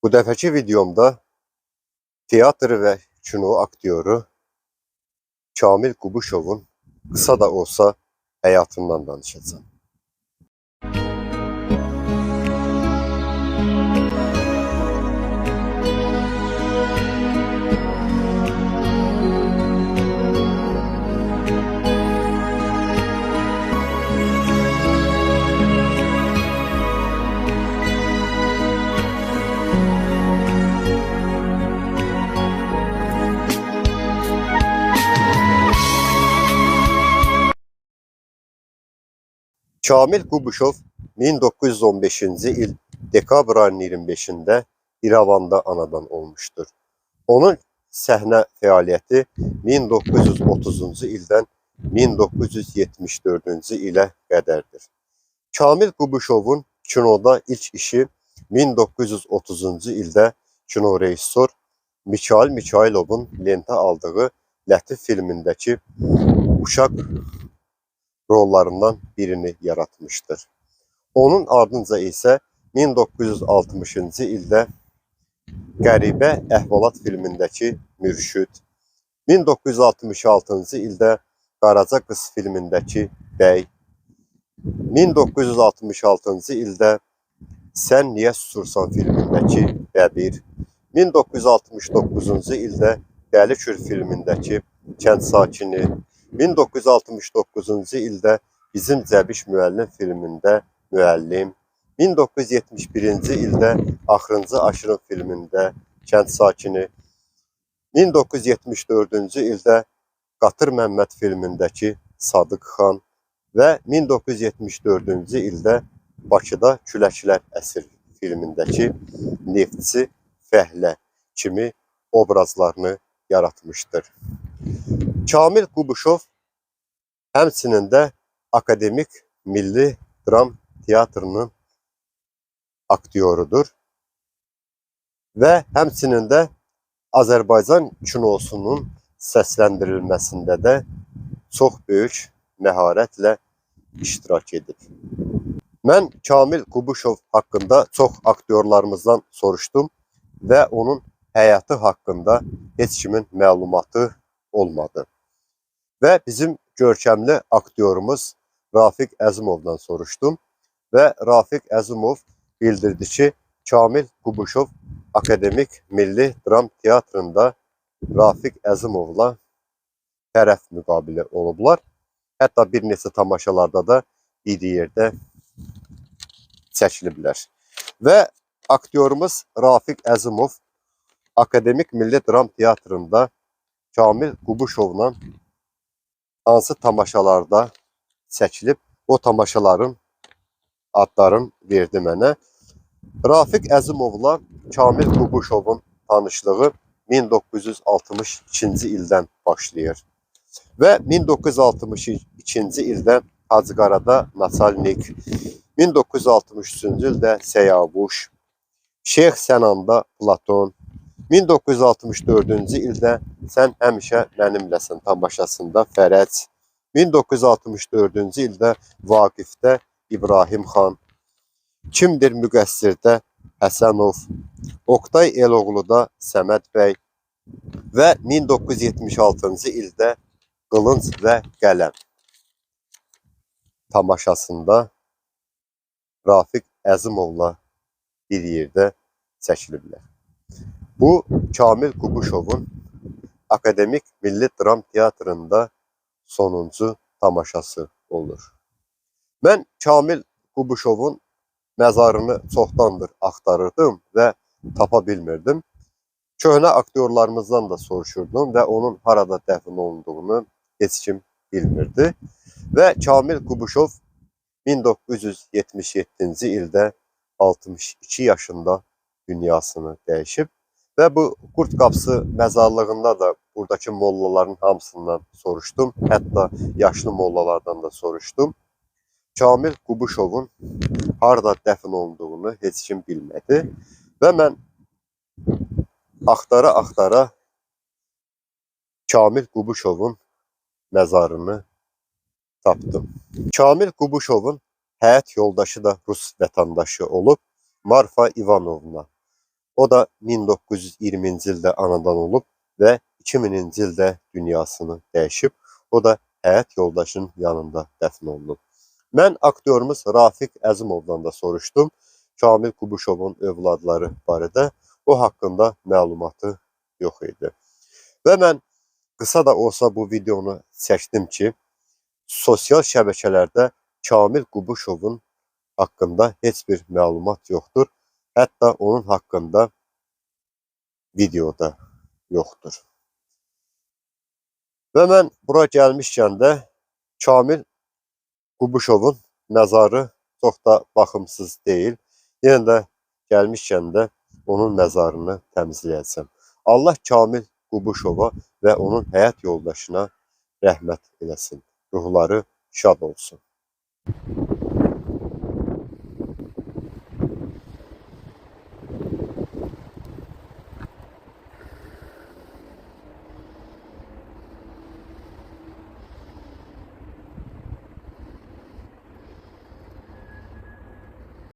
Bu dəfəki videomda teatr və kino aktyoru Kamil Qubuşovun qısa da olsa həyatından danışacağam. Kamil Qubuşov 1915-ci il dekabr ayının 25-də İrəvanda anadan olmuşdur. Onun səhnə fəaliyyəti 1930-cu ildən 1974-cü ilə qədərdir. Kamil Qubuşovun kinoda ilk işi 1930-cu ildə kinorejissor Mikayıl Mikayılovun lentə aldığı Lətif filmindəki uşaq rollarından birini yaratmışdır. Onun ardınca isə 1960-cı ildə Qəribə Əhvalat filmindəki Mürşüd, 1966-cı ildə Qaraca Qız filmindəki Bəy, 1966-cı ildə Sən Niyə Susursan filmindəki Bəbir, 1969-cu ildə Dəli Kür filmindəki Kənd Sakini, 1969-cu ildə Bizim Cəbiş Müəllim filmində Müəllim, 1971-ci ildə Axırıncı Aşırım filmində Kənd Sakini, 1974-cü ildə Qatır Məmməd filmindəki Sadıq Xan və 1974-cü ildə Bakıda Küləklər Əsir filmindəki Neftçi Fəhlə kimi obrazlarını yaratmışdır. Kamil Qubuşov həmçinin də Akademik Milli Dram Teatrının aktyorudur və həmçinin də Azərbaycan kinosunun səsləndirilməsində də çox böyük məharətlə iştirak edib. Mən Kamil Qubuşov haqqında çox aktyorlarımızdan soruşdum və onun həyatı haqqında heç kimin məlumatı olmadı. Və bizim görkəmli aktyorumuz Rafiq Əzimovdan soruşdum və Rafiq Əzimov bildirdi ki, Kamil Qubuşov Akademik Milli Dram Teatrında Rafiq Əzimovla tərəf müqabiliə olublar. Hətta bir neçə tamaşalarda da bir yerdə çəkiliblər. Və aktyorumuz Rafiq Əzimov Akademik Milli Dram Teatrında Kamil Qubuşovla hansı tamaşalarda çəkilib, o tamaşaların adlarını verdi mənə. Rafiq Əzimovla Kamil Qubuşovun tanışlığı 1962-ci ildən başlayır. Və 1962-ci ildə Hacıqarada Naçalnik, 1963-cü ildə Səyavuş, Şeyx Sənanda Platon, 1964-cü ildə Sən Həmişə Mənimləsən tamaşasında Fərəc, 1964-cü ildə Vaqifdə İbrahim Xan, Kimdir Müqəssirdə Həsənov, Oqtay Eloğluda Səməd bəy və 1976-cı ildə Qılınc və Qələm tamaşasında Rafiq Əzimovla bir yerdə çəkiliblər. Bu, Kamil Qubuşovun Akademik Milli Dram Teatrında sonuncu tamaşası olur. Mən Kamil Qubuşovun məzarını çoxdandır axtarırdım və tapa bilmirdim. Köhnə aktyorlarımızdan da soruşurdum və onun harada dəfn olunduğunu heç kim bilmirdi. Və Kamil Qubuşov 1977-ci ildə 62 yaşında dünyasını dəyişib və bu Qurd Qapısı məzarlığında da buradakı mollaların hamısından soruşdum. Hətta yaşlı mollalardan da soruşdum. Kamil Qubuşovun harada dəfn olunduğunu heç kim bilmədi və mən axtara-axtara Kamil Qubuşovun məzarını tapdım. Kamil Qubuşovun həyat yoldaşı da Rus vətəndaşı olub, Marfa İvanovna. O da 1920-ci ildə anadan olub və 2000-ci ildə dünyasını dəyişib. O da həyat yoldaşının yanında dəfn olunub. Mən aktyorumuz Rafiq Əzimovdan da soruşdum Kamil Qubuşovun övladları barədə. O haqqında məlumatı yox idi. Və mən qısa da olsa bu videonu çəkdim ki, sosial şəbəkələrdə Kamil Qubuşovun haqqında heç bir məlumat yoxdur. Hətta onun haqqında video da yoxdur. Və mən bura gəlmişkən də Kamil Qubuşovun məzarı çox da baxımsız deyil. Yenə də gəlmişkən də onun məzarını təmizləyəcəm. Allah Kamil Qubuşova və onun həyat yoldaşına rəhmət eləsin. Ruhları şad olsun.